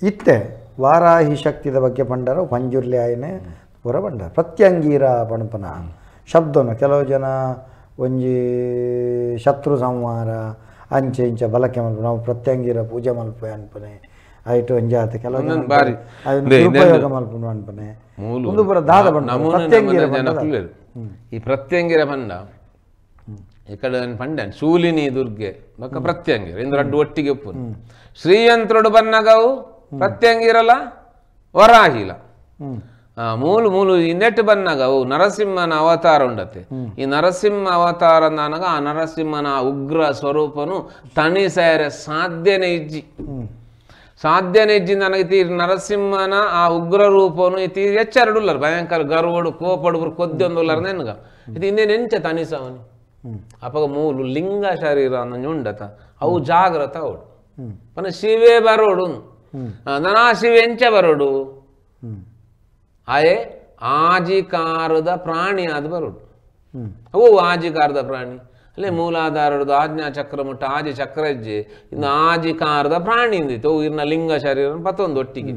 ಇತ್ತೆ ವಾರಾಹಿ ಶಕ್ತಿದ ಬಗ್ಗೆ ಪಂಡರ ಪಂಜುರ್ಲಿ ಆಯನೆ ಪೂರ ಪಂಡರ ಪ್ರತ್ಯಂಗೀರ ಪಣಪನ ಶಬ್ದನ ಕೆಲವು ಜನ ಒಂಜಿ ಶತ್ರು ಸಂಹಾರ ಅಂಚೆ ಇಂಚ ಬಲಕೆ ಮಲ್ಪ ನಾವು ಪ್ರತ್ಯಂಗೀರ ಪೂಜೆ ಮಲ್ಪೆ ಅನ್ಪನೆ ಐಟು ಒಂಜಾತ ಕೆಲವು ಜನ ಬಾರಿ ದುರುಪಯೋಗ ಮಲ್ಪುನು ಅನ್ಪನೆ ಒಂದು ಪೂರ ದಾದ ಪಂಡ ಪ್ರತ್ಯಂಗೀರ ಪಂಡ. ಈ ಪ್ರತ್ಯಂಗಿರ ಪಂಡ ಎಕಡೆ ಪಂಡನ್ ಶೂಲಿನಿ ದುರ್ಗೆ ಬಕ್ಕ ಪ್ರತ್ಯಂಗಿರ ಇಂದು ರಡ್ಡು ಒಟ್ಟಿಗೆ ಒಪ್ಪು ಶ್ರೀಯಂತ್ರುಡು ಬನ್ನಗವು ಪ್ರತ್ಯಂಗಿರಲ ವರಾಹಿಲ ಮೂಲು ಮೂಲು ಇನ್ನೆಟ್ಟು ಬನ್ನಾಗ ಅವು ನರಸಿಂಹನ ಅವತಾರ ಉಂಡತೆ. ಈ ನರಸಿಂಹ ಅವತಾರ ನಾನಾಗ ಆ ನರಸಿಂಹನ ಉಗ್ರ ಸ್ವರೂಪನು ತಣಿಸೇರೆ ಸಾಧ್ಯನೇ ಇಜ್ಜಿ ಸಾಧ್ಯನೇ ಇಜ್ಜಿ ನನಗೆ ತೀರ್ ನರಸಿಂಹನ ಆ ಉಗ್ರ ರೂಪನು ತೀರ್ ಎಚ್ಚರಡುಲ್ಲರು ಭಯಂಕರ ಗರ್ವಡು ಕೋಪಡು ಕೊದ್ದೊಂದುಲ್ಲರ್ ನೆನ್ಗ ಇದು ಇನ್ನೇನು ಎಂಚ ತಣಿಸವನು ಅಪಗ ಮೂಲು ಲಿಂಗ ಶರೀರ ಅನ್ನೋ ಉಂಡತ ಅವು ಜಾಗ್ರತ ಅವಡು ಪನ ಶಿವೇ ಬರೋಡು ನಾ ಶಿವೆ ಎಂಚ ಬರೋಡು ಆಯೆ ಆಜಿಕಾರದ ಪ್ರಾಣಿ ಅದು ಬರೋಡು ಅವು ಆಜಿಕಾರದ ಪ್ರಾಣಿ ಅಲ್ಲೇ ಮೂಲಾಧಾರದು ಆಜ್ಞಾ ಚಕ್ರ ಮುಟ್ಟ ಆಜಿ ಚಕ್ರ ಇಜ್ಜಿ ಇನ್ನು ಆಜಿಕಾರದ ಪ್ರಾಣಿ ಇಂದಿತ್ತು ಇರ್ನ ಲಿಂಗ ಶರೀರ ಪತ್ತೊಂದು ಒಟ್ಟಿಗೆ.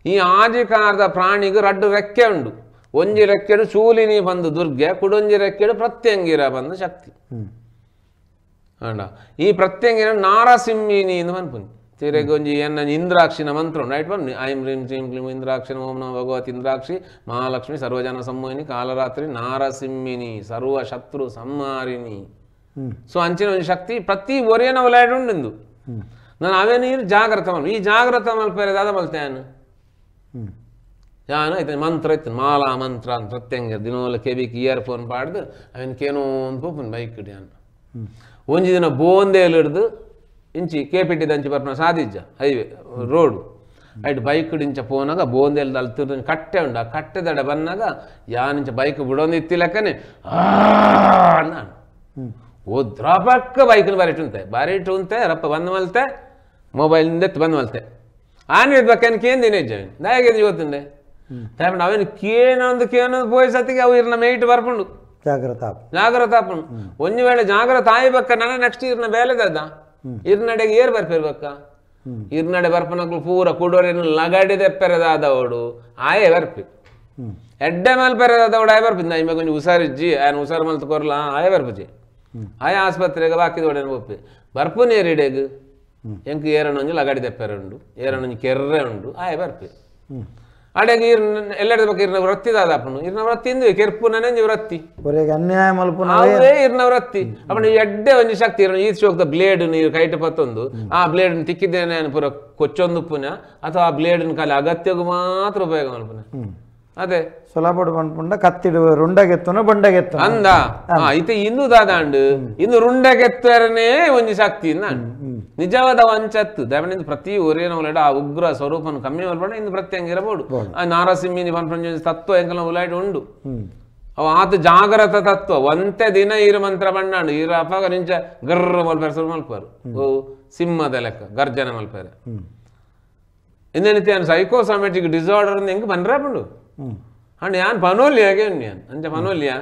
ಈ ಆಜಿಕಾರದ ಪ್ರಾಣಿಗೆ ರಡ್ಡು ರೆಕ್ಕೆ ಉಂಡು ಒಂಜಿ ರೆಕ್ಕೆಡು ಶೂಲಿನಿ ಬಂದು ದುರ್ಗೆ ಕುಡೊಂಜಿ ರೆಕ್ಕೆಡು ಪ್ರತ್ಯಂಗಿರ ಬಂದು ಶಕ್ತಿ ಅಂಡ ಈ ಪ್ರತ್ಯಂಗಿರ ನಾರಸಿಂಹಿನಿ ಎಂದು ಮನ್ಪುನಿ ತಿರೆಗೆ ಒಂಜಿ ಎನ್ನ ಇಂದ್ರಾಕ್ಷಿನ ಮಂತ್ರ ಉಂಡು ರೈಟ್ ಬನ್ನಿ ಐಂ ಹ್ರೀಂ ಶ್ರೀಂ ಕ್ಲೀಂ ಇಂದ್ರಾಕ್ಷಿನ ಓಂ ನಮೋ ಭಗವತಿ ಇಂದ್ರಾಕ್ಷಿ ಮಹಾಲಕ್ಷ್ಮಿ ಸರ್ವಜನ ಸಂಮೋಹಿನಿ ಕಾಲರಾತ್ರಿ ನಾರಸಿಂಹಿನಿ ಸರ್ವ ಶತ್ರು ಸಂಹಾರಿಣಿ. ಸೊ ಅಂಚಿನ ಒಂದು ಶಕ್ತಿ ಪ್ರತಿ ಒರೆಯನ ಒಲಾಯ್ಡ್ ಉಂಡು ನಾನು ಅವೇ ನೀರು ಜಾಗ್ರತ ಮಲ್ಪ ಈ ಜಾಗ್ರತ ಮಲ್ಪೇರೆ ದಾದ ಮಲ್ತೇನು ಯಾನು ಐತೆ ಮಂತ್ರ ಇತ್ತು ಮಾಲಾ ಮಂತ್ರ ಅಂತ ಪ್ರತ್ಯಂಗ ದಿನೋಲ ಕೆಬಿಕ್ ಇಯರ್ ಫೋನ್ ಪಾಡ್ದು ಅವನ್ ಕೇನೋ ಒಂದು ಪೋಪನ್ ಬೈಕ್ ಯಾನು ಒಂಜಿ ದಿನ ಬೋಂದೇಲು ಹಿಡ್ದು ಇಂಚಿ ಕೆ ಪಿ ಟಿ ದಂಚಿ ಬರ್ಪುನ ಸಾದಿಜ್ಜ ಹೈವೇ ರೋಡು ಐಟ್ ಬೈಕ್ ಇಂಚ ಪೋನಾಗ ಬೋಂದೇಲ್ ಅಲ್ತಿರ್ದು ಕಟ್ಟೆ ಉಂಡು ಆ ಕಟ್ಟೆದಡೆ ಬನ್ನಾಗ ಯಾನಿಂಚ ಬೈಕ್ ಬಿಡೋದು ಇತ್ತಿ ಲೆಕ್ಕನೆ ನಾನು ಓದ್ರಪಕ್ಕ ಬೈಕ್ನ ಬಾರಿಟು ಉಂತೆ ಬಾರಿಟು ಉಂತೆ ರಪ್ಪ ಬಂದ್ ಮಲ್ತೆ ಮೊಬೈಲಿಂದ ಬಂದ್ ಮಲ್ತೆ ಆನೆ ಇದ್ಬೇಕೇನು ಕೇಂದಿನ ಇಜ್ಜ ದಾಯಗೆ ಗೊತ್ತುಂಡೆ ತಾಯ್ ಅವೇನು ಕೇನೊಂದು ಕೇನೊಂದು ಪೋಯ್ ಸತ್ತಿಗೆ ಅವು ಇರ್ನ ಮೇಯ್ಟ್ ಬರ್ಪುಂಡು ಜಾಗ್ರತ ಜಾಗ್ರತ ಆಪುಂಡು ಒಂಜಿ ವೇಳೆ ಜಾಗ್ರತ ಆಯ್ಬಕ್ಕ ನನ್ನ ನೆಕ್ಸ್ಟ್ ಇರ್ನ ಬೇಲೆದದ ಇರ್ನಡೆಗೆ ಏರ್ ಬರ್ಪಿರ್ಬಕ್ಕ ಇರ್ನಡೆ ಬರ್ಪನಕ್ಲು ಪೂರ ಕುಡೋರೇನು ಲಗಡಿ ತೆಪ್ಪೆರದಾದವಡು ಆಯೆ ಬರ್ಪಿ ಎಡ್ಡೆ ಮಲ್ಪೆರದಾದವಡು ಆಯ್ ಬರ್ಪಿ ನಾ ಇವಾಗ ಕೊಂಚ ಹುಷಾರಿಜ್ಜಿ ಆಯನ ಹುಷಾರು ಮಲ್ತು ಕೊರ್ಲ ಆಯೆ ಬರ್ಪುಜಿ ಆಯ ಆಸ್ಪತ್ರೆಗೆ ಬಾಕಿದೋಡೇನು ಒಪ್ಪಿ ಬರ್ಪು ನೇರಿಡೆಗ್ ಎಂಕ್ ಏರನೊಂಜಿ ಲಗಡಿ ತೆಪ್ಪೆರೆ ಉಂಡು ಏರನೊಂಜಿ ಕೆರ್ರೆ ಉಂಡು ಆಯೆ ಬರ್ಪಿ ಅಡೆಗೆ ಇರ್ನ ಎಲ್ಲೆಡೆ ಬಗ್ಗೆ ಇರ್ನ ವೃತ್ತಿ ದಾದಾಪನು ಇರ್ನ ವೃತ್ತಿ ಇಂದು ಕೆರ್ಪುನನೆಂಜಿ ವೃತ್ತಿ ಅನ್ಯಾಯ ಮಲ್ಪುನ ಅವೇ ಇರ್ನ ವೃತ್ತಿ ಅಪ್ಪನ ಎಡ್ಡೆ ಒಂಜಿ ಶಕ್ತಿ ಇರ್ನ ಈ ಶೋಕ್ದ ಬ್ಲೇಡ್ ನೀರು ಕೈಟ್ ಪತ್ತೊಂದು ಆ ಬ್ಲೇಡ್ ತಿಕ್ಕಿದ್ದೇನೆ ಪೂರ ಕೊಚ್ಚೊಂದು ಪುನ ಅಥವಾ ಆ ಬ್ಲೇಡ್ ಖಾಲಿ ಅಗತ್ಯಗೂ ಮಾತ್ರ ಉಪಯೋಗ ಮಲ್ಪುನ ಅದೇ ಸುಲಭಡು ಪನ್ಪುಂಡ ಕತ್ತಿಡು ರುಂಡಗೆತ್ತುನ ಬಂಡಗೆತ್ತು ಅಂದ ಇತ್ತೆ ಇಂದು ದಾದಾಂಡು ಇಂದು ರುಂಡಗೆತ್ತರನೇ ಒಂಜಿ ಶಕ್ತಿ ನಿಜವಾದ ವಂಚತ್ತು ದಯಮನಿಂದ ಪ್ರತಿ ಒರೇನ ಉಲೈಡ ಆ ಉಗ್ರ ಸ್ವರೂಪನ ಕಮ್ಮಿ ಮಲ್ಪಂಡ ಇಂದು ಪ್ರತ್ಯಂಗಿರಬಹುದು ಆ ನಾರಸಿಂಹಿನಿ ಪನ್ಪಂಜ ತತ್ವ ಎಂಕಲ ಉಲೈಡ್ ಉಂಡು ಅವ ಆತ ಜಾಗ್ರತ ತತ್ವ ಒಂತೆ ದಿನ ಈರು ಮಂತ್ರ ಬಂಡಾಂಡು ಈರ ಅಪಾಗ ನಿಂಚ ಗರ್ರ ಮಲ್ಪೆರೆ ಸುರು ಮಲ್ಪರು ಓ ಸಿಂಹದ ಲೆಕ್ಕ ಗರ್ಜನೆ ಮಲ್ಪೆರೆ ಇನ್ನೇನಿತ್ತೆ ಸೈಕೋಸೊಮ್ಯಾಟಿಕ್ ಡಿಸಾರ್ಡರ್ ಎಂಕ್ ಪನ್ರಾಪುಂಡು ಅಂಡ್ ಯಾನ್ ಪನೋಲಿ ಹಾಗೆ ಯಾನ್ ಅಂಚ ಪನೋಲಿಯಾ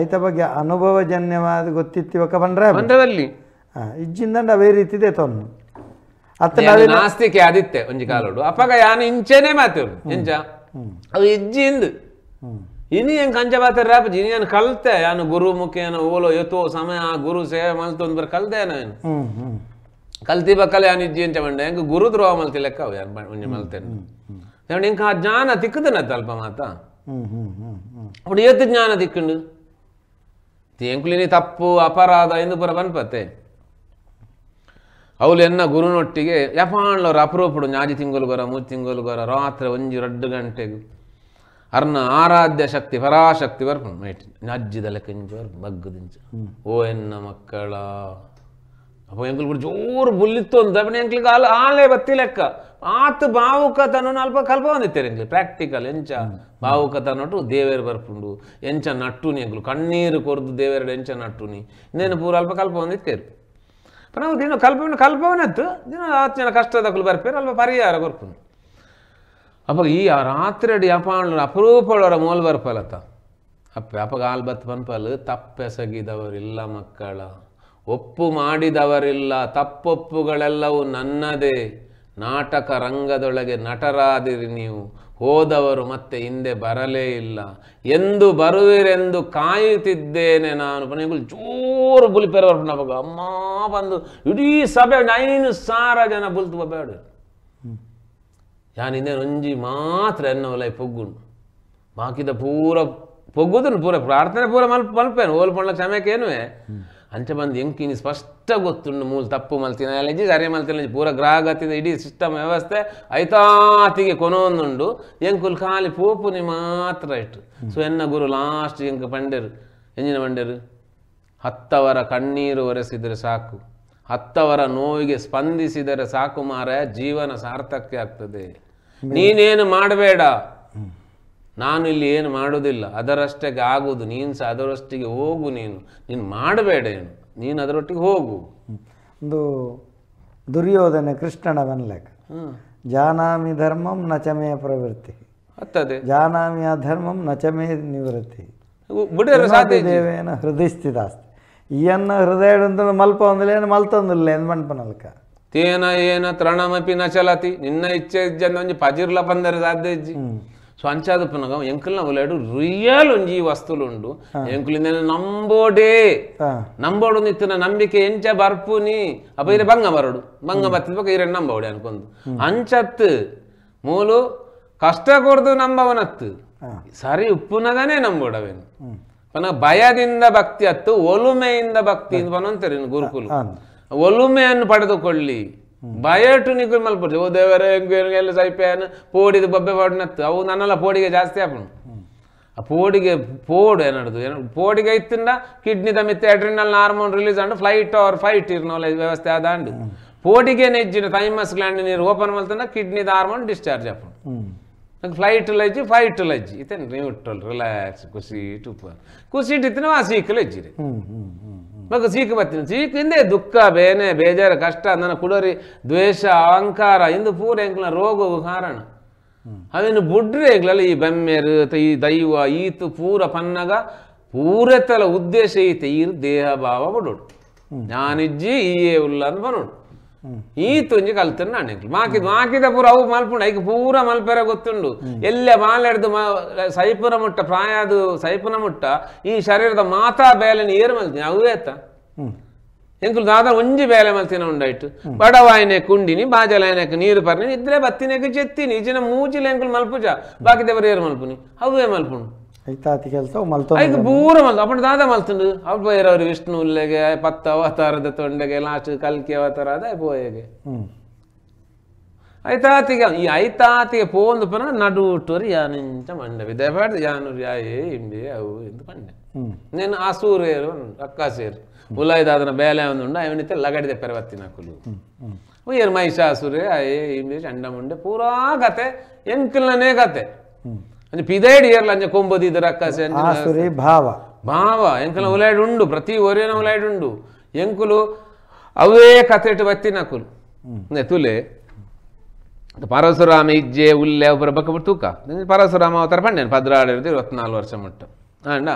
ಐತ ಬಗ್ಗೆ ಅನುಭವಜನ್ಯವಾದ ಗೊತ್ತಿತ್ತಿವಕ ಪಂಡ್ರೆ ಪಂಡ್ರವಲ್ಲಿ ಇಜ್ಜಿಂದಂಡ ಅವೇ ರೀತಿದೆ ತೊನ್ನು ಅತ್ತ ನಾಸ್ತಿಕೆ ಆದಿತ್ತೆ ಒಂಜಿ ಕಾಲೋಡು ಅಪ್ಪಗ ಯಾನ್ ಇಂಚೆನೆ ಮಾತೇರು ಎಂಚ ಅದು ಇಜ್ಜಿ ಇಂದು ಇನಿ ಹೆಂಗ್ ಕಂಚ ಬಾತಾರೆ ರಾಪಜಿ ಇನಿ ಯಾನ್ ಕಲ್ತೆ ಯಾನು ಗುರು ಮುಖೇನ ಓಲೋ ಯಥೋ ಸಮಯ ಗುರು ಸೇವೆ ಮಲ್ತೊಂದು ಬರ್ ಕಲ್ತೆ ನಾನು ಕಲ್ತಿ ಬಕ್ಕಲೆ ಯಾನ್ ಇಜ್ಜಿ ಎಂಚ ಬಂಡೆ ಹೆಂಗ್ ಗುರು ದ್ರೋಹ ಮಲ್ತಿ ಲೆಕ್ಕ ಅವು ಯಾನ್ ಒಂಜಿ ಮಲ್ತೇನೆ ಇಂಕ ಆ ಜ್ಞಾನ ತಿಕ್ಕದನತ್ತ ಅಲ್ಪ ಮಾತ ಅప్పుడు ಏತ್ ಜ್ಞಾನ ತಿಕ್ಕಂಡು ಎಂಕುಲಿನಿ ತಪ್ಪು ಅಪರಾಧ ಎಂದು ಪೂರ ಬನ್ಪತ್ತೆ ಅವಳು ಎನ್ನ ಗುರುನೊಟ್ಟಿಗೆ ಯಪಾಣ್ಲವ್ರು ಅಪರೂಪಡು ನಾಜಿ ತಿಂಗಳುಗೊರ ಮೂರು ತಿಂಗಳುಗೊರ ರಾತ್ರಿ ಒಂಜಿ 2 ಗಂಟೆಗೆ ಅರ್ನ ಆರಾಧ್ಯ ಶಕ್ತಿ ಪರಾಶಕ್ತಿ ಬರ್ಪುಂಡು ಮೈಟ್ ಅಜ್ಜಿದ ಲೆಕ್ಕಂಚ ಬಗ್ಗದಿಂಚ ಓ ಎನ್ನ ಮಕ್ಕಳ ಅಪ್ಪ ಎಂಕುಲು ಕೂಡ ಜೋರು ಬುಲ್ಲಿತ್ತು ಅಂತ ಅಪ್ಪನ ಎಂಕ್ಲಿಗೆ ಆಲ ಆಲೆ ಬತ್ತಿ ಲೆಕ್ಕ ಆತ ಭಾವುಕತನ ಅಲ್ಪ ಕಲ್ಪ ಬಂದಿತ್ತೇನೆ ಎಂಕ್ಲಿ ಪ್ರಾಕ್ಟಿಕಲ್ ಎಂಚ ಭಾವುಕತನೊಟ್ಟು ದೇವೇರು ಬರ್ಪುಂಡು ಎಂಚ ನಟ್ಟುನಿ ಎಂಕ್ಲು ಕಣ್ಣೀರು ಕೊರ್ದು ದೇವೇರಡು ಎಂಚ ನಟ್ಟುನಿ ಇನ್ನೇನು ಪೂರ ಅಲ್ಪ ಕಲ್ಪ ಬಂದಿತ್ತೇರು ನಾವು ದಿನ ಕಲ್ಪವನ ಕಲ್ಪವನತ್ತು ದಿನ ಆತು ಜನ ಕಷ್ಟದಕ್ಕಲು ಬರ್ಪೇರು ಅಲ್ಪ ಪರಿಹಾರ ಕೊರ್ಪುಂಡು ಅಪ್ಪ ಈ ಆ ರಾತ್ರಿ ಅಡಿ ಅಪಾಂಡ್ಲ ಅಪರೂಪಳವರ ಮೋಲ್ ಬರ್ಪಲತ್ತ ಅಪ್ಪ ಅಪ್ಪಗ ಆಲ್ಬತ್ ಪನ್ಪಲ್ ತಪ್ಪೆಸಗಿದವರಿಲ್ಲ ಮಕ್ಕಳ, ಒಪ್ಪು ಮಾಡಿದವರಿಲ್ಲ, ತಪ್ಪೊಪ್ಪುಗಳೆಲ್ಲವೂ ನನ್ನದೇ, ನಾಟಕ ರಂಗದೊಳಗೆ ನಟರಾದಿರಿ ನೀವು, ಹೋದವರು ಮತ್ತೆ ಹಿಂದೆ ಬರಲೇ ಇಲ್ಲ, ಎಂದು ಬರುವಿರೆಂದು ಕಾಯುತ್ತಿದ್ದೇನೆ ನಾನು. ಜೋರು ಬುಲಿಪೇರ ಬರ್ಪುಂಡು ಅಮ್ಮ ಬಂದು ಇಡೀ ಸಭೆ 5,000 ಜನ ಬುಲ್ತು ಬೇಡ. ಯಾನ್ ಇನ್ನೇನು ಒಂಜಿ ಮಾತ್ರ ಎನ್ನವಲ್ಲ ಪೊಗ್ಗುಂಡು, ಬಾಕಿದ ಪೂರ ಪೊಗ್ಗುದನ್ನು ಪೂರ ಪ್ರಾರ್ಥನೆ ಪೂರ ಮಲ್ಪೇನು ಓಲ್ ಪಂಡ್ಲ ಕ್ಷಮೆಕೇನುವೆ. ಅಂಚೆ ಬಂದು ಎಂಕಿನಿ ಸ್ಪಷ್ಟ ಗೊತ್ತುಂಡು ಮೂಲ ತಪ್ಪು ಮಲ್ತಿನ ಅಲ್ಲಿಜಿ ಸರಿ ಮಲ್ತಿನ ಪೂರ ಗ್ರಾಹಕತಿದ ಇಡೀ ಸಿಸ್ಟಮ್ ವ್ಯವಸ್ಥೆ ಐತಾತಿಗೆ ಕೊನೊಂದುಂಡು. ಎಂಕುಲ್ ಖಾಲಿ ಪೋಪುನಿ ಮಾತ್ರ ಇಟ್ಟು. ಸೊ ಎನ್ನ ಗುರು ಲಾಸ್ಟ್ ಎಂಕ ಪಂಡೆರು ಎಂಜಿನ ಪಂಡೆರು, ಹತ್ತವರ ಕಣ್ಣೀರು ಒರೆಸಿದರೆ ಸಾಕು, ಹತ್ತವರ ನೋವಿಗೆ ಸ್ಪಂದಿಸಿದರೆ ಸಾಕು ಮಾರ, ಜೀವನ ಸಾರ್ಥಕ್ಯ ಆಗ್ತದೆ. ನೀನೇನು ಮಾಡಬೇಡ, ನಾನು ಇಲ್ಲಿ ಏನು ಮಾಡೋದಿಲ್ಲ, ಅದರಷ್ಟಕ್ಕೆ ಆಗುವುದು, ನೀನು ಸಹ ಅದರಷ್ಟಿಗೆ ಹೋಗು, ನೀನು ನೀನು ಮಾಡಬೇಡ ಏನು, ನೀನು ಅದರೊಟ್ಟಿಗೆ ಹೋಗು. ಒಂದು ದುರ್ಯೋಧನ ಕೃಷ್ಣನ ಬನ್ಲೆಕ್ಕ ಜಾನಾಮಿ ಧರ್ಮಂ ನಚಮೇ ಪ್ರವೃತ್ತಿ ಅತ್ತದೆ, ಜಾನಾಮಿ ಅಧರ್ಮಂ ನಚಮೇ ನಿವೃತ್ತಿ ಬಿಡರೆ ಸಾಧ್ಯ ದೇವೇನ ಹೃದಯ ಸ್ಥಿತಾಸ್ತಿ. ಈಯನ್ನ ಹೃದಯ ಮಲ್ಪ ಒಂದಿಲ್ಲ ಮಲ್ತೊಂದಿಲ್ಲ ಏನು ಮಣ್ಪನಲ್ಕ ತೇನ ಏನ ತೃಣಮಪಿ ನ ಚಲತಿ, ನಿನ್ನ ಇಚ್ಛೆ ಇಜ್ಜಂದ ಒಂಜಿ ಪಜಿರ್ಲ ಬಂದರೆ ಸಾಧ್ಯ ಇಜ್ಜಿ. ಸೊ ಅಂಚಾದ ಪುನಗ ಎಂಕಲ್ನ ಒಲೆಡು ರಿಯಲ್ ಒಂಜಿ ವಸ್ತುಲು ಉಂಡು ಎಂಕುಲಿಂದ ನಂಬೋಡೆ ನಂಬೋಡು ನಿತ್ತಿನ ನಂಬಿಕೆ ಎಂಚ ಬರ್ಪುನಿ ಅಪ್ಪ ಇರೆ ಬಂಗ ಬರೋಡು ಬಂಗ ಬತ್ತಿದ ಬಕ್ಕ ಇರೆ ನಂಬೋಡೆ ಅನ್ಕೊಂಡು ಅಂಚತ್ತು ಮೂಲು ಕಷ್ಟ ಕೊಡ್ದು ನಂಬವನತ್ತು ಸರಿ ಉಪ್ಪುನಗನೇ ನಂಬೋಡವೇನು. ಪುನಃ ಭಯದಿಂದ ಭಕ್ತಿ ಅತ್ತು ಒಲುಮೆಯಿಂದ ಭಕ್ತಿ ಪನಂತಾರೆ ಗುರುಕುಲು, ಒಲುಮೆಯನ್ನು ಪಡೆದುಕೊಳ್ಳಿ ಬಯಟು ನಿಕುಲ್ ಮಲ್ಪಡ್ತಿ ಓ ದೇವರೇ ಎಲ್ಲ ಸೈಪೇನು ಪೋಡಿದ ಬೊಬ್ಬೆ ಪಾಡಿನತ್ತು ಅವು ನನ್ನೆಲ್ಲ ಪೋಡಿಗೆ ಜಾಸ್ತಿ ಆಪುಂಡು. ಆ ಪೋಡಿಗೆ ಪೋಡು ಏನದು ಏನು ಪೋಡಿಗೆ ಇತ್ತಿಂದ ಕಿಡ್ನಿದ ಮಿತ್ತೆ adrenal hormone release and flight or fight ಇರ್ನೋಲ ವ್ಯವಸ್ಥೆ ಆದಾಂಡು ಪೋಡಿಗೆ ನೆಜ್ಜಿನ ಥೈಮಸ್ ಗ್ಲ್ಯಾಂಡ್ ನೀರು ಓಪನ್ ಮಲ್ತಂದ ಕಿಡ್ನಿದ ಹಾರ್ಮೋನ್ ಡಿಸ್ಚಾರ್ಜ್ ಆಪುಂಡು. ಫ್ಲೈಟ್ ಲಜ್ಜಿ ಫೈಟ್ ಲಜ್ಜಿ ಇತ್ತೇನು ನ್ಯೂಟ್ರಲ್ ರಿಲ್ಯಾಕ್ಸ್ ಖುಷಿ ಉಪ್ಪ ಖುಷಿ ಇತ್ತಿನ ಆ ಸೀಕು ಲಜ್ಜಿರಿ ಮಗ ಸೀಕು ಬರ್ತೀನಿ ಸೀಕು ಹಿಂದೆ ದುಃಖ ಬೇನೆ ಬೇಜಾರು ಕಷ್ಟ ನನ್ನ ಕುಡೋರಿ ದ್ವೇಷ ಅಹಂಕಾರ ಇಂದು ಪೂರ ಎಂಕ್ಲ ರೋಗವು ಕಾರಣ. ಅವೇನು ಬುಡ್ರೆ ಎಂಕ್ಲಲ್ಲ ಈ ಬೆಮ್ಮೆರು ಈ ದೈವ ಈತು ಪೂರ ಪನ್ನಗ ಪೂರೆತಲ ಉದ್ದೇಶ ಈತೆ ಈ ದೇಹ ಭಾವ ಬಿಡೋಡು ನಾನಿಜ್ಜಿ ಈಯೇ ಉಲ್ಲ ಅಂತ ಬರೋಡು ಈತು ಒಂಜಿ ಕಲ್ತನ ನಾನು ಮಾಕಿದ್ ಮಾಕಿದ ಪೂರ ಅವು ಮಲ್ಪುಂಡು ಐಕ್ ಪೂರ ಮಲ್ಪೆರ ಗೊತ್ತುಂಡು. ಎಲ್ಲ ಮಾಲೆಡ್ದು ಸೈಪುನ ಮುಟ್ಟ ಪ್ರಾಯದು ಸೈಪುನ ಮುಟ್ಟ ಈ ಶರೀರದ ಮಾತಾ ಬೇಲೆನ ಏರು ಮಲ್ತೀನಿ ಅವೇ ಆತ ಎಂಕುಲು ದಾದ ಒಂಜಿ ಬೇಲೆ ಮಲ್ತಿನ ಉಂಡಾಯ್ತು ಬಡವಾಯಿನೆ ಕುಂಡಿನಿ ಬಾಜಲಾಯನಕ್ಕೆ ನೀರು ಪರ್ನಿ ಇದ್ರೆ ಬತ್ತಿನಕ್ಕೆ ಚೆತ್ತೀನಿ ಈಚಿನ ಮೂಜಿಲ ಎಂಕುಲು ಮಲ್ಪುಜ ಬಾಕಿ ದೇವರು ಏರು ಮಲ್ಪುನಿ ಅವೇ ಮಲ್ಪುಂಡು ಐತಾತಿ ಕೆಲಸ ಐಕ್ ಪೂರ ಮಲ್ತು ಅಪ್ಪಣ ದಾದ ಮಲ್ತುಂಡು ಅಪ್ಪ ಪೋಯರವರು ವಿಷ್ಣು ಉಲ್ಲೆಗೆ ಪತ್ತ ಅವತಾರದ ತೊಂಡೆಗೆ ಲಾಸ್ಟ್ ಕಲ್ಕಿ ಅವತಾರ ಅದ ಪೋಯಗೆ ಐತಾತಿಗೆ ಈ ಐತಾತಿಗೆ ಪೋಂದು ಪನ ನಡುಟೋರಿ ಯಾನಿಂಚ ಮಂಡೆ ವಿದ್ಯಾಪಾಠ ಯಾನು ಯಾಯೇ ಇಂಬೆ ಅವು ಎಂದು ಪಂಡೆ నేను ಆ ಸೂರ್ಯರು ಅಕ್ಕಾಸೇರು ಉಲಾಯ್ದಾದನ ಬೇಲೆ ಒಂದುಂಡು ಅವನಿತ್ತೆ ಲಗಡಿದೆ ಪೆರವತ್ತಿನ ಕುಲು ಏರು ಮಹಿಷಾಸುರೆ ಆಯೇ ಇಂಬೆ ಚಂಡ ಮುಂಡೆ ಪೂರಾ ಕತೆ ಎಂಕಲ್ನೇ ಕತೆ ಅಂಚೆ ಪಿದೈಡ್ ಏರ್ಲ ಅಂಚೆ ಕೊಂಬದಿದ್ದರ ಅಕ್ಕಾಸೆ ಆಸುರಿ ಭಾವ ಭಾವ ಎಂಕಲ ಉಲಾಯ್ಡ್ ಉಂಡು ಪ್ರತಿ ಒರೇನ ಉಲಾಯ್ಡ್ ಉಂಡು ಎಂಕುಲು ಅವೇ ಕತೆ ಇಟ್ಟು ಬತ್ತಿನ ಕುಲು ತುಲೆ ಪರಶುರಾಮ ಇಜ್ಜೆ ಉಲ್ಲೆ ಒಬ್ಬರ ಬಕ್ಕ ತೂಕ ಪರಶುರಾಮ ಅವತಾರ ಪಂಡೇನು 14 24 ವರ್ಷ ಮುಟ್ಟ ಅಂಡ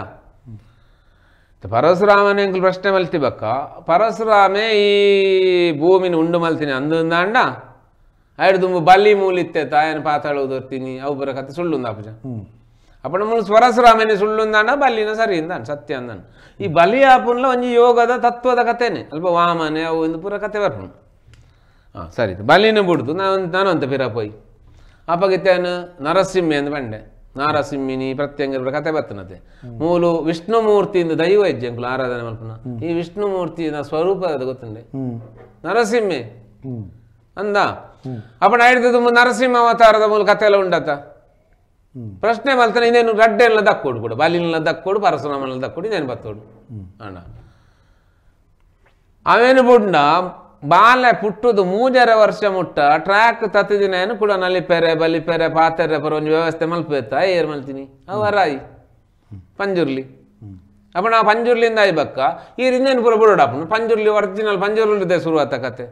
ಪರಶುರಾಮನ ಎಂಕುಲು ಪ್ರಶ್ನೆ ಮಲ್ತಿ ಬಕ್ಕ ಪರಶುರಾಮೇ ಈ ಭೂಮಿನ ಉಂಡು ಮಲ್ತೀನಿ ಅಂದಂದಾಂಡ ಐಡು ಬಲಿ ಮೂಲಿತ್ತೆ ತಾಯನ ಪಾತಾಳ ಉದರ್ತೀನಿ ಅವು ಬರ ಕತೆ ಸುಳ್ಳುಂದ ಅಪಜ ಅಪ್ಪಣ ಮೂಲ ಪರಶುರಾಮನೇ ಸುಳ್ಳುಂದಾಂಡ ಬಲಿನ ಸರಿ ಇಂದಾನ ಸತ್ಯ ಅಂದಾನ ಈ ಬಲಿ ಆಪುನ್ಲ ಒಂಜಿ ಯೋಗದ ತತ್ವದ ಕಥೆನೆ ಅಲ್ಪ ವಾಮನೆ ಅವು ಒಂದು ಪೂರ ಕತೆ ಬರ್ಪುಂಡು. ಹಾಂ ಸರಿ ಬಲಿನ ಬಿಡ್ದು ನಾನು ಅಂತ ಪಿರ ಪೋಯ್ ಅಪ್ಪಗಿತ್ತೇನು ನರಸಿಂಹೆ ಅಂದ್ ಬಂಡೆ ನಾರಸಿಂಹಿನಿ ಪ್ರತ್ಯಂಗ ಕತೆ ಬರ್ತನತೆ ಮೂಲು ವಿಷ್ಣುಮೂರ್ತಿಯಿಂದ ದೈವ ಹೆಜ್ಜೆ ಅಂಕುಲು ಆರಾಧನೆ ಮಲ್ಪುನ ಈ ವಿಷ್ಣುಮೂರ್ತಿನ ಸ್ವರೂಪ ಅದು ಗೊತ್ತುಂಡೆ ನರಸಿಂಹೆ ಅಂದ ಅಪ್ಪಣ ಹಿಡಿದು ನರಸಿಂಹ ಅವತಾರದ ಮೂಲ ಕತೆ ಎಲ್ಲ ಉಂಡತ ಪ್ರಶ್ನೆ ಮಲ್ತಾನೆ ಇನ್ನೇನು ರಡ್ಡೆಲ್ಲ ದಕ್ಕೋಡು ಕೂಡ ಬಲಿನೆಲ್ಲ ದಕ್ಕೋಡು ಪರಶುರಾಮನೆಲ್ಲ ದಕ್ಕೋಡು ಇನ್ನೇನು ಬತ್ತೋಡು ಅಣ್ಣ ಅವೇನು ಬುಡ್ಡ ಬಾಲೆ ಪುಟ್ಟುದು 3.5 ವರ್ಷ ಮುಟ್ಟ ಟ್ರ್ಯಾಕ್ ತತ್ತಿದಿನ ಕೂಡ ನಲಿಪೆರೆ ಬಲಿಪೆರೆ ಪಾತೆರೆ ಪರ ಒಂದು ವ್ಯವಸ್ಥೆ ಮಲ್ಪೆತ್ತ ಏರ್ ಮಲ್ತೀನಿ ಅವು ಅರಾಯಿ ಪಂಜುರ್ಲಿ ಅಪ್ಪ ನಾ ಪಂಜುರ್ಲಿಂದ ಆಯ್ಬಕ್ಕ ಈ ಇನ್ನೇನು ಪೂರ ಬಿಡೋಡ ಅಪ್ಪನು ಪಂಜುರ್ಲಿ ಒರಿಜಿನಲ್ ಪಂಜುರ್ಲಿದೆ ಶುರು ಆತ ಕತೆ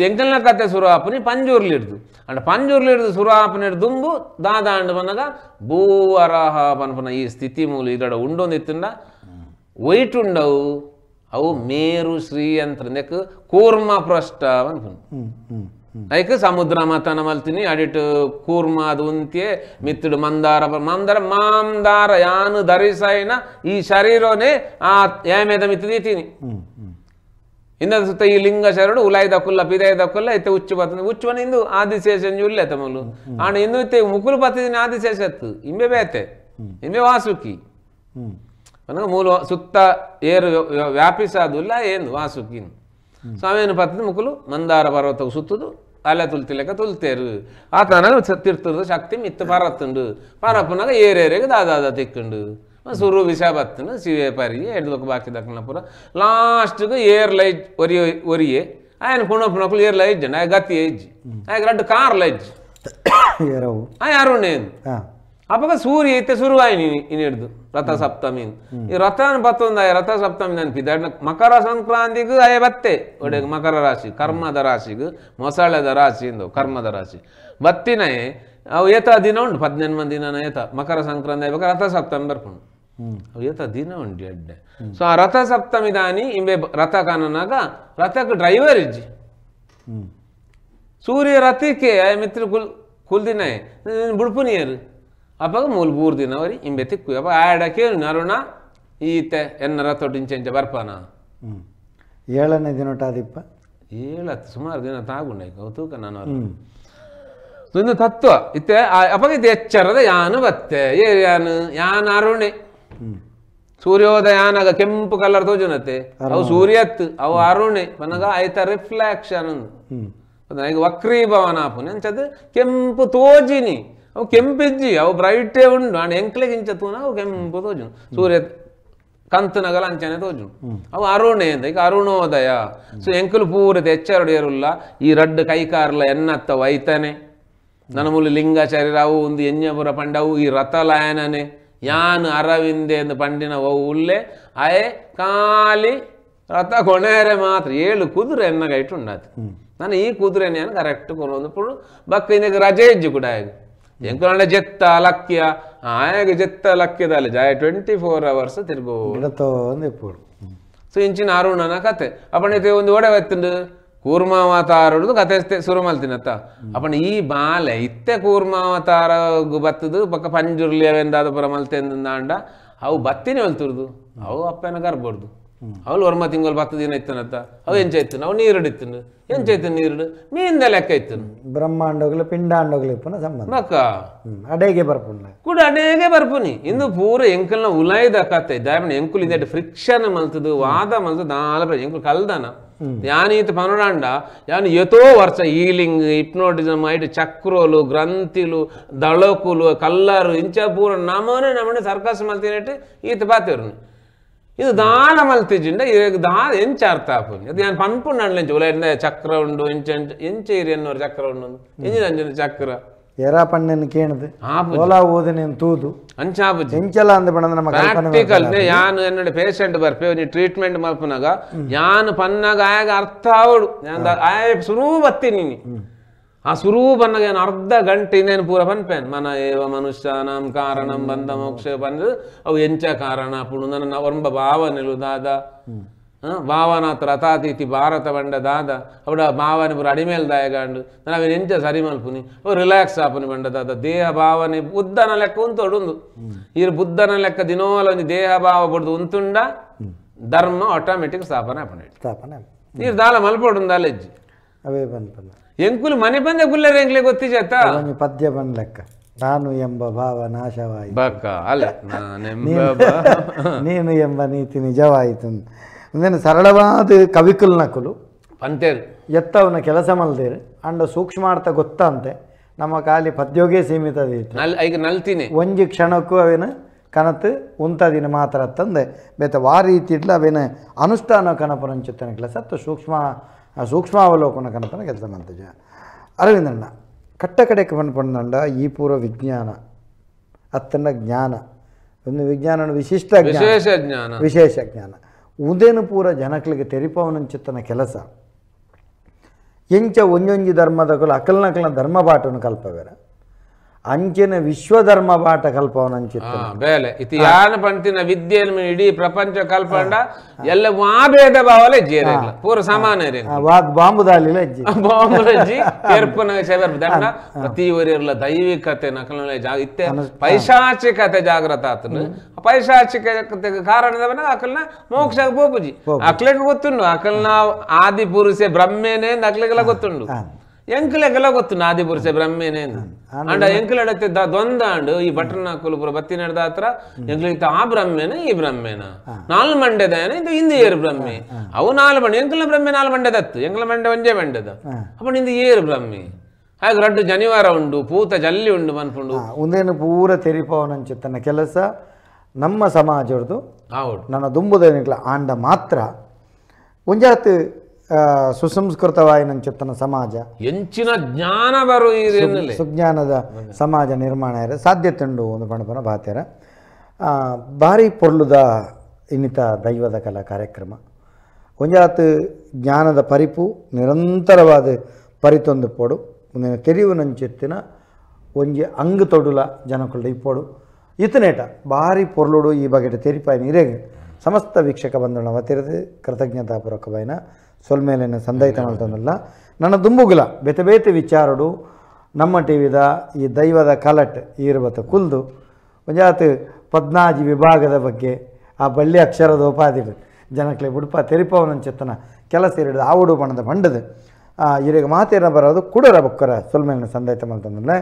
ಎಂಕಲ್ನ ಕತೆ ಶುರು ಆಪನಿ ಪಂಜುರ್ಲಿ ಹಿಡ್ದು ಅಂಡ ಪಂಜುರ್ಲಿ ಹಿಡ್ದು ಶುರು ಆಪನಿ ದುಂಬು ದಾದಾ ಅಂಡ್ ಬನ್ನಗ ಭೂ ಅರಾಹ ಪನ್ಪನ ಈ ಸ್ಥಿತಿ ಮೂಲ ಇದಡ ಉಂಡೊಂದು ಇತ್ತಂಡ ವೈಟ್ ಉಂಡವು ಅವು ಮೇರು ಶ್ರೀ ಅಂತ ನೆಕ್ ಕೂರ್ಮ ಪೃಷ್ಠ ಅನ್ಪುನು. ಐಕ್ ಸಮುದ್ರ ಮತನ ಮಲ್ತಿನಿ ಅಡಿಟ್ ಕೂರ್ಮ ಅದು ಉಂತಿಯೆ ಮಿತ್ತುಡು ಮಂದಾರ ಮಂದಾರ ಮಾಂದಾರ ಯಾನು ಧರಿಸೈನ ಈ ಶರೀರನೇ ಆ ಯಾಮೇದ ಮಿತ್ತು ದೀತೀನಿ ಇಂದ ಸುತ್ತ ಈ ಲಿಂಗ ಶರಡು ಉಲಾಯ್ದ ಕುಲ್ಲ ಪಿದಾಯ್ದ ಕುಲ್ಲ ಇತ್ತೆ ಉಚ್ಚು ಬರ್ತದೆ ಉಚ್ಚುವನ ಇಂದು ಆದಿಶೇಷನ್ ಉಲ್ಲೆ ತಮ್ಮಲು ಆಣ ಇಂದು ಇತ್ತೆ ಮುಕುಲು ಬತ್ತಿದಿನ ಆದಿಶೇಷತ್ತು ಇಂಬೆ ಬೇತೆ ಇಂಬೆ ವಾಸುಕಿ ಮೂಲ ಸುತ್ತ ಏರು ವ್ಯಾಪಿಸಾದುಲ್ಲ ಏನು ವಾಸುಕಿ ಸ್ವಾಮಿಯನ್ನು ಪತ್ತದ ಮುಕುಲು ಮಂದಾರ ಪರ್ವತ ಸುತ್ತುದು ಅಲೆ ತುಲ್ತಿ ಲೆಕ್ಕ ತುಲ್ತೇರು ಆತನ ತಿರ್ತದ ಶಕ್ತಿ ಮಿತ್ತು ಪರತ್ತುಂಡು ಪರಪ್ಪನಾಗ ಏರೇರಿಗೆ ದಾದಾದ ತಿಕ್ಕುಂಡು ಸುರು ವಿಷ ಬತ್ತುಂಡು ಶಿವೆ ಪರಿ ಎಡ್ದೊಕ್ಕ ಬಾಕಿ ದಕ್ಕನ ಪೂರ ಲಾಸ್ಟ್ಗೆ ಏರ್ ಲೈಟ್ ಒರಿಯ ಒರಿಯೆ ఆయన ಕುಣಪ್ಪನಕ್ಕಲು ಏರ್ ಲೈಜ್ ಆಯ ಗತಿ ಇಜ್ಜಿ ಆಯ ರಡ್ಡು ಕಾರ್ ಲೈಜ್ ಆಯ ಅರುಣೇನು ಅಪ್ಪಗ ಸೂರ್ಯ ಇತ್ತೆ ಸುರುವಾಯಿನಿ ಇನ್ನಿಡ್ದು ರಥ ಸಪ್ತಮಿ ಈ ರಥನ ಬತ್ತೊಂದು ಆಯ ರಥ ಸಪ್ತಮಿ ನೆನಪಿದ್ದ ಮಕರ ಸಂಕ್ರಾಂತಿಗೂ ಆಯ ಬತ್ತೆ ಒಡೆಗೆ ಮಕರ ರಾಶಿ ಕರ್ಮದ ರಾಶಿಗೂ ಮೊಸಳೆದ ರಾಶಿ ಇಂದು ಕರ್ಮದ ರಾಶಿ ಬತ್ತಿನಯೇ ಅವು ಏತ ದಿನ ಉಂಟು 18 ದಿನ ಏತ ಮಕರ ಸಂಕ್ರಾಂತಿ ಆಯ್ಬೇಕು ರಥ ಸಪ್ತಮಿ ಬರ್ಕೊಂಡು ಅವು ಏತ ದಿನ ಉಂಟು ಎಡ್ಡೆ. ಸೊ ಆ ರಥ ಸಪ್ತಮಿ ದಾನಿ ಇಂಬೆ ರಥ ಕಾನನಾಗ ರಥಕ್ಕೆ ಡ್ರೈವರ್ ಇಜ್ಜಿ ಸೂರ್ಯ ರಥಕ್ಕೆ ಆಯ ಮಿತ್ರ ಕುಲ್ ಕುಲ್ದಿನಯೇ ಬುಡ್ಪುನಿಯರು ಅಪ್ಪಾಗ ಮೂಲ 3 ದಿನ ವರಿ ಇಂಬೆ ತಿಕ್ಕು ಅಪ್ಪ ಆಡಕ್ಕೆ ಅರುಣ ಈತೆ ಎನ್ನ ರಥೊಟ್ಟು ಇಂಚೆ ಇಂಚೆ ಬರ್ಪಾನ 7ನೇ ದಿನ ಆದಿಪ್ಪ 7 ಸುಮಾರು ದಿನ ತಾಗುಂಡ ತೂಕ ನಾನು ಇನ್ನು ತತ್ವ ಇತ್ತೆ ಅಪ್ಪಾಗ ಇದು ಎಚ್ಚರದ ಯಾನು ಬತ್ತೆ ಏ ಯಾನು ಯಾನು ಅರುಣೆ ಸೂರ್ಯೋದಯ ಆನಾಗ ಕೆಂಪು ಕಲರ್ ತೋಜುನತ್ತೆ ಅವು ಸೂರ್ಯತ್ ಅವು ಅರುಣೆ ಪನಗ ಆಯ್ತ ರಿಫ್ಲೆಕ್ಷನ್ ಈಗ ವಕ್ರೀಭವನ ಆಪುನೆ ಅಂಚದು ಕೆಂಪು ತೋಜಿನಿ ಅವು ಕೆಂಪಿಜ್ಜಿ ಅವು ಬ್ರೈಟೇ ಉಂಡು ಆಂಡ್ ಎಂಕ್ಲೆಗೆ ಇಂಚ ತೂನ ಅವು ಕೆಂಪು ತೋಜುನು ಸೂರ್ಯ ಕಂತನಗಲ ಅಂಚನೆ ತೋಜುನು ಅವು ಅರುಣೆ ಅಂತ ಈಗ ಅರುಣೋದಯ. ಸೊ ಎಂಕಲು ಪೂರತೆ ಎಚ್ಚರಡಿಯರುಲ್ಲ ಈ ರಡ್ಡು ಕೈಕಾರ್ಲ ಎನ್ನತ್ತ ವೈತಾನೆ ನನ್ನ ಮೂಲ ಲಿಂಗ ಶರೀರ ಅವು ಒಂದು ಎഞ്ഞಪುರ ಪಂಡವು ಈ ರಥಲಾಯನನೆ ಯಾನು ಅರವಿಂದೆ ಎಂದು ಪಂಡಿನ ಅವು ಉಲ್ಲೆ ಆಯೆ ಖಾಲಿ ರಥ ಕೊಣೇರೆ ಮಾತ್ರ 7 ಕುದುರೆ ಎನ್ನಗ ಇಟ್ಟು ನಾನು ಈ ಕುದುರೆ ನಾನು ಕರೆಕ್ಟ್ ಕೊನೊಂದು ಪುಡು ಬಕ್ಕ ಇನ್ನಕ್ಕೆ ರಜೆ ಇಜ್ಜು ಕೂಡ ಆಗ ಎಂಕುಲಾಂಡ ಜೆತ್ತ ಲಕ್ಕ್ಯ ಆಯಾಗ ಜೆತ್ತ ಲಕ್ಕ್ಯದಲ್ಲಿ ಜಾಯ 24 ಅವರ್ಸ್ ತಿರುಗೋ ಸೊ ಇಂಚಿನ ಅರುಣನ ಕತೆ ಅಪ್ಪಣ ಒಂದು ಓಡೆ ಬತ್ತುಂಡು ಕೂರ್ಮಾವತಾರಡು ಕತೆ ಶುರು ಮಲ್ತಿನತ್ತ ಅಪ್ಪಣ ಈ ಬಾಲೆ ಇತ್ತೆ ಕೂರ್ಮಾವತಾರ ಬತ್ತದು ಪಕ್ಕ ಪಂಜುರ್ಲಿ ಅವೆಂದಾದ ಪುರ ಮಲ್ತೆಂದಾಂಡ ಅವು ಬತ್ತಿನೇ ಹೊಲ್ತುರ್ದು ಅವು ಅಪ್ಪನ ಗರ್ಬೊಡ್ದು ಅವಳು ಒರ್ಮ ತಿಂಗಳು 10 ದಿನ ಇತ್ತನತ್ತ ಅವು ಎಂಚ ಇತ್ತು ಅವು ನೀರುಡು ಇತ್ತು ಎಂಚ ಇತ್ತು ನೀರುಡು ಮೀನ್ದ ಲೆಕ್ಕ ಇತ್ತು ಬ್ರಹ್ಮಾಂಡೋಗ್ಲ ಪಿಂಡಾಂಡೋಗ್ಲ ಇಪ್ಪನ ಸಂಬಂಧ ಬಕ್ಕ ಅಡೇಗೆ ಬರ್ಪುನ ಕೂಡ ಅಡೇಗೆ ಬರ್ಪುನಿ ಇಂದು ಪೂರ ಎಂಕಲ್ನ ಉಲಾಯ್ದ ಕತೆ ದಾಯಮಣ ಎಂಕುಲು ಇದೆಟ್ ಫ್ರಿಕ್ಷನ್ ಮಲ್ತದು ವಾದ ಮಲ್ತದು ದಾಲ ಎಂಕುಲು ಕಲ್ದನ ಯಾನೀತ ಪನುಡಾಂಡ ಯಾನು ಎತೋ ವರ್ಷ ಹೀಲಿಂಗ್ ಹಿಪ್ನೋಟಿಸಮ್ ಐಟ್ ಚಕ್ರೋಲು ಗ್ರಂಥಿಲು ದಳಕುಲು ಕಲ್ಲರು ಇಂಚ ಪೂರ ನಮನೆ ನಮನೆ ಸರ್ಕಸ್ ಮಲ್ತಿನಟ್ಟು ಈತ ಪಾತಿರು ಇದು ದಾನ ಮಲ್ತಿಜಿಂಡ ಇವಾಗ ದಾನ ಎಂಚ ಅರ್ಥ ಆಪುಂಡು ಅದು ನಾನು ಪನ್ಪುಂಡು ಅಂಡ್ಲೆಂಚ ಉಲೈಂದ ಚಕ್ರ ಉಂಡು ಎಂಚ ಎಂಚ ಏರಿ ಎನ್ನೋರು ಚಕ್ರ ಉಂಡು ಎಂಜಿನ ಅಂಜಿನ ಚಕ್ರ ಎರಾ ಪಣ್ಣೆನ್ ಕೇಣದು ಓಲಾ ಓದಿನೇನು ತೂದು ಅಂಚಾಪುಜಿ ಎಂಚಲ ಅಂದ ಪಣಂದ ನಮ್ಮ ಪ್ರಾಕ್ಟಿಕಲ್ ಯಾನು ಎನ್ನಡೆ ಪೇಷಂಟ್ ಬರ್ಪೆ ನೀ ಟ್ರೀಟ್ಮೆಂಟ್ ಮಲ್ಪನಾಗ ಯಾನು ಪನ್ನಾಗ ಆಯಾಗ ಅರ್ಥ ಆವಡು ಆಯ ಸುರೂ ಬತ್ತೀನಿ ನೀನು ಆ ಸುರೂ ಬನ್ನಾಗ ಏನು ಅರ್ಧ ಗಂಟೆ ಇನ್ನೇನು ಪೂರ ಪನ್ಪೇನ್ ಮನ ಏವ ಮನುಷ್ಯಾನಂ ಕಾರಣಂ ಬಂಧ ಮೋಕ್ಷ ಬಂದು ಅವು ಎಂಚ ಕಾರಣ ಪುಣು ನನ್ನ ಒರಂಬ ಭಾವನೆಲು ದಾದ ಭಾವನಾಥ ರಥಾತೀತಿ ಭಾರತ ಬಂಡ ದಾದ ಅವಡ ಭಾವನೆ ಪೂರ ಅಡಿಮೇಲ್ ದಾಯಗಾಂಡು ನಾನು ಅವೇನು ಎಂಚ ಸರಿ ಮಲ್ಪುನಿ ಅವು ರಿಲ್ಯಾಕ್ಸ್ ಆಪುನಿ ಬಂಡ ದಾದ ದೇಹ ಭಾವನೆ ಬುದ್ಧನ ಲೆಕ್ಕ ಉಂತೊಡುಂದು ಈ ಬುದ್ಧನ ಲೆಕ್ಕ ದಿನೋಲ ಒಂಜಿ ದೇಹ ಭಾವ ಬಡ್ದು ಉಂತುಂಡ ಧರ್ಮ ಆಟೋಮೆಟಿಕ್ ಸ್ಥಾಪನೆ ಆಪುನಿ ಸ್ಥಾಪನೆ ನೀರು ದಾಲ ಮಲ್ಪೊಡು ದಾಲೆಜ್ಜಿ ಅವೇ ಬಂದ್ಪಲ್ಲ ಎಂಕುಲು ಮನೆ ಬಂದೆ ಗುಲ್ಲರ ಎಂಕ್ಲೆ ಗೊತ್ತಿಜತ್ತ ಒಂಜಿ ಪದ್ಯ ಬಂದ್ ಲೆಕ್ಕ ನಾನು ಎಂಬ ಭಾವ ನಾಶವಾಯಿತು ಬಕ್ಕ ಅಲ್ಲ ನಾನೆಂಬ ನೀನು ಎಂಬ ನೀತಿ ನಿಜವಾಯಿತು ಅಂದೇನು ಸರಳವಾದ ಕವಿಕುಲ್ ನಕುಲು ಪಂತೇರು ಎತ್ತವನ ಕೆಲಸ ಮಲ್ದೇರು ಅಂಡ ಸೂಕ್ಷ್ಮಾರ್ಥ ಗೊತ್ತಂತೆ ನಮ್ಮ ಖಾಲಿ ಪದ್ಯೋಗೆ ಸೀಮಿತ ಈಗ ನಲ್ತೀನಿ ಒಂಜಿ ಕ್ಷಣಕ್ಕೂ ಅವೇನು ಕನತು ಉಂತದಿನ ಮಾತ್ರ ತಂದೆ ಬೇತ ವಾ ರೀತಿ ಇಡ್ಲ ಅವೇನು ಅನುಷ್ಠಾನ ಕನಪನಂಚುತ್ತನ ಕೆಲಸ ಅಥವಾ ಸೂಕ್ಷ್ಮ ಸೂಕ್ಷ್ಮಾವಲೋಕನ ಕನಪನ ಕೆಲಸ ಮಾಡ್ತಜ ಅರವಿಂದಣ್ಣ ಕಟ್ಟ ಕಡೆಗೆ ಪಂಡ್ಪಂಡ ಈ ಪೂರ್ವ ವಿಜ್ಞಾನ ಅತ್ತನ್ನ ಜ್ಞಾನ ಒಂದು ವಿಜ್ಞಾನ ವಿಶಿಷ್ಟ ವಿಶೇಷ ಜ್ಞಾನ ವಿಶೇಷ ಜ್ಞಾನ ಉದೇನು ಪೂರ ಜನಕ್ಲಿಗೆ ತೆರಿಪವನಂಚಿತ್ತನ ಕೆಲಸ ಎಂಚ ಒಂಜೊಂಜಿ ಧರ್ಮದಕಲು ಅಕಲ್ನಕಲ್ನ ಧರ್ಮ ಪಾಠವನ್ನು ಕಲ್ಪವೇರ ಅಂಚಿನ ವಿಶ್ವಧರ್ಮ ಪಾಠ ಕಲ್ಪವನ ಅಂಚಿತ್ತ ಬೇಲೆ ಇತಿ ಯಾನ ಪಂತಿನ ವಿದ್ಯೆಯನ್ನು ಇಡೀ ಪ್ರಪಂಚ ಕಲ್ಪಂಡ ಎಲ್ಲ ಭೇದ ಭಾವಲೆ ಜೇರೆಗ್ಲ ಪೂರ ಸಮಾನ ವಾಗ್ ಬಾಂಬು ದಾಲಿಲ ಅಜ್ಜಿ ಬಾಂಬುಲಜ್ಜಿ ಏರ್ಪನ ಶೆಬರ್ ದಂಡ ಪ್ರತಿ ಒರಿಯರ್ಲ ದೈವಿಕತೆ ನಕಲ ಇತ್ತೆ ಪೈಶಾಚಿಕತೆ ಜಾಗೃತ ಆತನು ಪೈಶಾಚಿಕತೆ ಕಾರಣದವನ ಅಕಲ್ನ ಮೋಕ್ಷ ಪೋಪುಜಿ ಅಕ್ಲೆಗೆ ಗೊತ್ತುಂಡು ಅಕಲ್ನ ಆದಿ ಪುರುಷೆ ಬ್ರಹ್ಮೇನೆ ಅಕ್ಲೆಗೆಲ್ಲ ಗೊತ್ತುಂಡು ಎಂಕಲೆಗೆಲ್ಲ ಗೊತ್ತು ಆದಿ ಪುರುಷ ಬ್ರಹ್ಮೇನೆ ಅಂಡ ಎಂಕಲಡತ್ತೆ ದ್ವಂದಾಂಡು ಈ ಬಟನ್ ಕುಲಪುರ ಬತ್ತಿ ನಡೆದ ಹತ್ರ ಎಂಕ್ಲಿಗೆ ಆ ಬ್ರಹ್ಮೇನ ಈ ಬ್ರಹ್ಮೇನ ನಾಲ್ ಮಂಡೆದಾನ ಇದು ಇಂದು ಏರು ಬ್ರಹ್ಮೆ ಅವು ನಾಲ್ ಮಂಡೆ ಎಂಕಲ ಬ್ರಹ್ಮೆ ನಾಲ್ ಮಂಡೆದತ್ತು ಎಂಕಲ ಮಂಡೆ ಒಂಜೇ ಮಂಡೆದ ಅಪ್ಪ ಇಂದು ಏರು ಬ್ರಹ್ಮೆ ಹಾಗೆ ರಡ್ಡು ಜನಿವಾರ ಉಂಡು ಪೂತ ಜಲ್ಲಿ ಉಂಡು ಮನ್ಪುಂಡು ಒಂದೇನು ಪೂರ ತೆರಿಪವನಂಚಿತ್ತನ ಕೆಲಸ ನಮ್ಮ ಸಮಾಜದ್ದು ಹೌದು ನನ್ನ ದುಂಬುದೇನಿಕ್ಲ ಆಂಡ ಮಾತ್ರ ಒಂಜಾತ್ ಸುಸಂಸ್ಕೃತವಾಯಿನಂಚಿತ್ತನ ಸಮಾಜ ಎಂಚಿನ ಜ್ಞಾನ ಬರು ಸುಜ್ಞಾನದ ಸಮಾಜ ನಿರ್ಮಾಣ ಸಾಧ್ಯತೆ ಉಂಡು ಒಂದು ಪಣಪನ ಭಾತ್ಯರ ಭಾರಿ ಪೊರ್ಲುದ ಇನ್ನಿತ ದೈವದ ಕಲಾ ಕಾರ್ಯಕ್ರಮ ಒಂಜಾತ್ ಜ್ಞಾನದ ಪರಿಪು ನಿರಂತರವಾದ ಪರಿತೊಂದು ಪೋಡು ಒಂದಿನ ತೆರಿವು ನಂಚಿತ್ತಿನ ಒಂಜಿ ಅಂಗು ತೊಡುಲ ಜನಕುಲ್ಡ ಇಪ್ಪೋಡು ಇತನೇಟ ಭಾರಿ ಪೊರ್ಲುಡು ಈ ಬಗೆಟ ತೆರಿಪಾಯಿನ ಇರೇಗ್ ಸಮಸ್ತ ವೀಕ್ಷಕ ಬಂಧುಗಳ ವತಿರದು ಕೃತಜ್ಞತಾಪೂರ್ವಕವಾಯಿನ ಸೊಲ್ಮೇಲಿನ ಸಂದೈತ ಮಲ್ತೊಂದುಲ್ಲ ನನ್ನ ದುಂಬುಗುಲ ಬೇತೆ ಬೇತೆ ವಿಚಾರಡು ನಮ್ಮ ಟಿವಿದ ಈ ದೈವದ ಕಲಟ್ ಈರ್ಬತ್ತ ಕುಲ್ದು ಒಂಜಾತ್ ಪದ್ನಾಜಿ ವಿಭಾಗದ ಬಗ್ಗೆ ಆ ಬಳ್ಳಿ ಅಕ್ಷರದ ಉಪಾಧಿ ಜನಕ್ಲೆ ಬುಡ್ಪ ತೆರಿಪವನಂಚೆತ್ತನ ಕೆಲಸ ಇರಿದು ಆವುಡು ಬಣ್ಣದ ಬಂಡದು ಇರಿಗೆ ಮಾತೇನ ಬರೋದು ಕುಡರ ಬೊಕ್ಕರ ಸೊಲ್ಮೇಲಿನ ಸಂದೈತ ಮಲ್ತೊಂದುಲ್ಲ.